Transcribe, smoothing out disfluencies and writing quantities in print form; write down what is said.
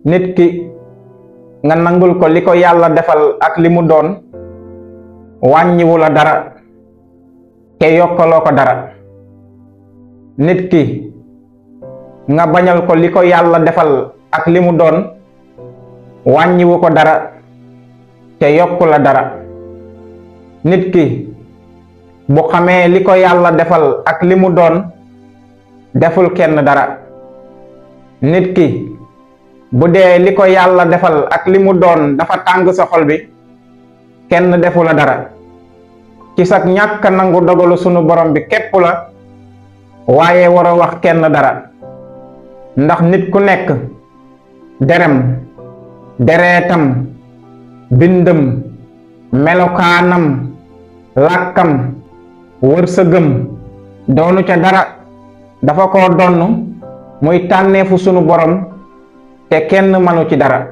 nit ki nga nangul ko liko yàlla defal ak limu doon wàññiwu la dara te yokkaloo ko dara. nit ki nga bañal ko liko yàlla defal ak limu doon wàññiwu ko dara te yokku la dara. nit ki bu xamee liko yàlla defal ak limu doon deful kenn dara. nit ki bu dee liko yàlla defal ak limu doon dafa tàng sa xol bi kenn defu la dara ci sak ñàkk nangu dogalu sunu borom bi képp la, waaye war a wax kenn dara. ndax nit ku nekk derem, dereetam, bindam, melokaanam, làkkam, wërsëgëm doonu ca dara, dafa ko donn muy tànneefu sunu borom te kenn manu ci dara.